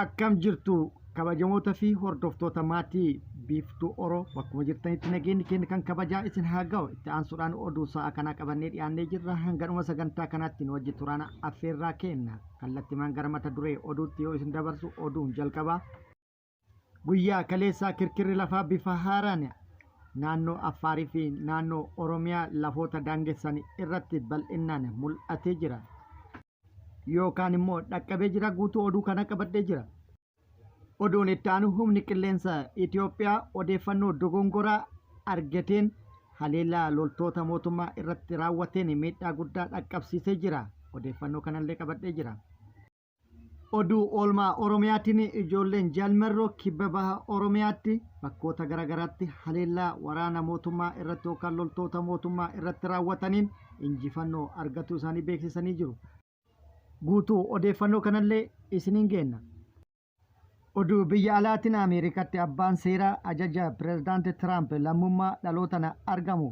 Akkam jirtu kabajamoota fi hordoftoota maatii Biiftuu Oro, bakkuma jirtanitti nageenyi keenya kan kabajaa isin haa ga'u. Itti aansuudhaan oduu sa'a kanaa qabannee dhiyaannee jirra. Hanga dhuma sagantaa kanaatti nu wajji turaana affeerraa kenna. Kallattimaan gara mata duree oduutti yoo isin dabarsu, oduun jalqabaa. Guyyaa kaleessaa kirkirri lafaa bifa haaraan naannoo Affaarii fi naannoo Oromiyaa lafoota daangessan irratti bal'innaan mul'atee jira. Yookaan immoo dhaqqabee jira. Guutuu oduu kana qabadhee jira. Oduun itti aanu, humni qilleensa Itoophiyaa odeeffannoo dogongoraa argateen haleellaa loltoota mootummaa irratti raawwateen miidhaa guddaa dhaqqabsiisee jira. Odeeffannoo kanallee qabadhee jira. Oduu oolmaa Oromiyaatiin, ijoolleen Jaalmarroo kibba baha Oromiyaatti bakkoota garaagaraatti haleellaa waraana mootummaa irratti yookaan loltoota mootummaa irratti raawwataniin injifannoo argachuu isaanii beeksisanii jiru. Guutuu odeeffannoo kanallee isiniin geenna. Oduu biyya alaatiin, Ameerikaatti abbaan seeraa ajaja pirezidaanti Tiraamp lammummaa dhalootaan argamu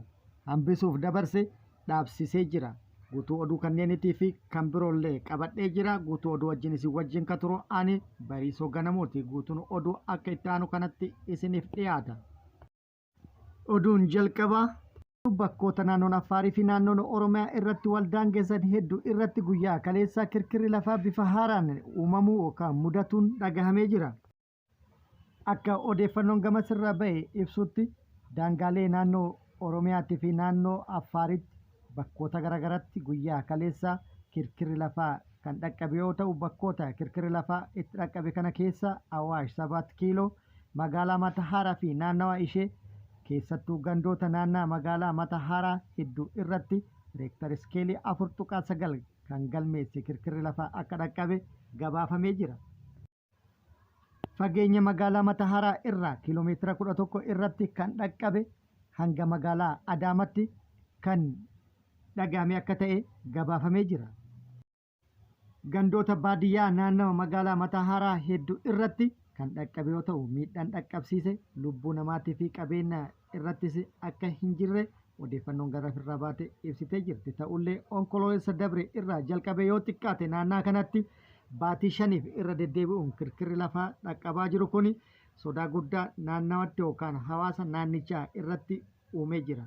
hambisuuf dabarse dhaabsisee jira. Guutuu oduu kanneenitii fi kan biroollee qabadhee jira. Guutuu oduu wajjin isin wajjin ka turu ani Bariisoo Ganamooti. Guutuun oduu akka itti aanu kanatti isiniif dhiyaata. Oduun jalqabaa. Bakkoota naannoon Affaarii fi naannoon Oromiyaa irratti wal daangessan hedduu irratti guyyaa kaleessaa kirkirri lafaa bifa haaraan uumamuu yookaan mudatuun dhagahamee jira. Akka odeeffannoon gamasirraa ba'e ibsutti, daangaalee naannoo Oromiyaatii fi naannoo Affaaritti bakkoota garaagaraatti guyyaa kaleessaa kirkirri lafaa kan dhaqqabe yoo ta'u, bakkoota kirkirri lafaa itti dhaqqabe kana keessa Awaash 7 Kiiloo, magaalaa Matahaaraa fi naannawa ishee, keessattuu gandoota naannaa magaalaa Matahaaraa hedduu irratti reektar iskeelii 4.9 kan galmeesse kirkirri lafaa akka dhaqqabe gabaafamee jira. Fageenya magaalaa Mataharaa irraa kiiloomeetira 11 irratti kan dhaqqabe hanga magaalaa Adaamatti kan dhagahame akka ta'e gabaafamee jira. Gandoota baadiyyaa naannawa magaalaa Mataharaa hedduu irratti kan dhaqqabe yoo ta'u, miidhaan dhaqqabsiise lubbuu namaatii fi qabeenya irrattis akka hin jirre odeeffannoon gara irraa baate ibsitee jirti. Ta'ullee Onkoloolessa dabre irraa jalqabee yoo xiqqaate naannaa kanatti baatii 5f irra deddeebi'uun kirkirri lafaa dhaqqabaa jiru kun sodaa guddaa naannawatti yookaan hawaasa naannichaa irratti uumee jira.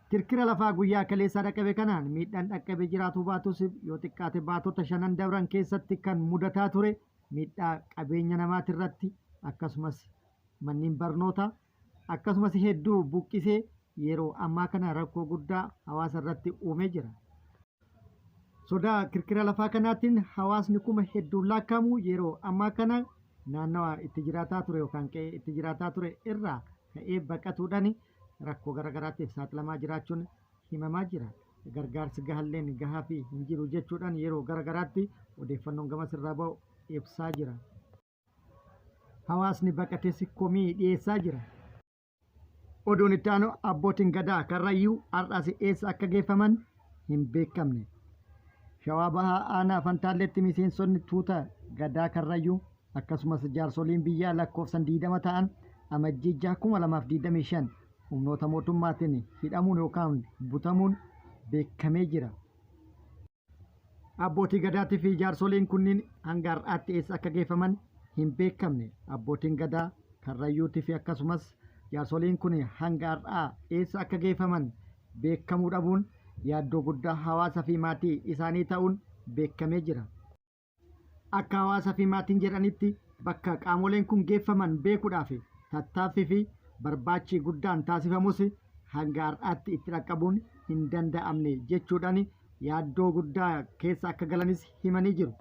Kirkira lafaa guyyaa kaleessaa dhaqqabe kanaan miidhaan dhaqqabe jiraatu baatus, yoo xiqqaate baatota shanan dabran keessatti kan mudataa ture miidhaa qabeenya namaatirratti akkasumas manneen barnootaa akkasumas hedduu buqqisee yeroo ammaa kana rakkoo guddaa hawaasa irratti uumee jira. Sodaa kirkira lafaa kanaatiin hawaasni kuma hedduun lakkaa'amu yeroo ammaa kana naannawa itti jiraataa ture yookaan qe'ee itti jiraataa ture irraa ka'ee baqatuudhaan rakkoo garaagaraatiif saaxilamaa jiraachuun himamaa jira. Gargaarsi gahalleen gahaa fi hin jiru jechuudhaan yeroo garaagaraatti odeeffannoon gamas irraa ba'u ibsaa jira. Hawaasni baqates komii dhiyeessaa jira. Oduun itti aanu, abbootiin gadaa Karrayyuu har'as eessa akka geeffaman hin beekamne. Shawaa Bahaa aanaa Fantaalleetti miseensonni tuuta gadaa Karrayyuu akkasumas jaarsoliin biyyaa lakkoofsan 20 ta'an Amajjii 6 2025 humnoota mootummaatiin hidhamuun yookaan butamuun beekamee jira. Abbootii gadaatii fi jaarsoliin kunniin hanga har'aatti eessa akka geeffaman hin beekamne. Abbootiin gadaa Karrayyuutii fi akkasumas jaarsoliin kun hanga har'aa eessa akka geeffaman beekamuu dhabuun yaaddoo guddaa hawaasa fi maatii isaanii ta'uun beekamee jira. Akka hawaasa fi maatiin jedhanitti, bakka qaamoleen kun geeffaman beekuudhaaf tattaaffii fi barbaachi guddaan taasifamus hanga har'aatti itti dhaqqabuun hin danda'amne jechuudhaan yaaddoo guddaa keessa akka galanis himanii jiru.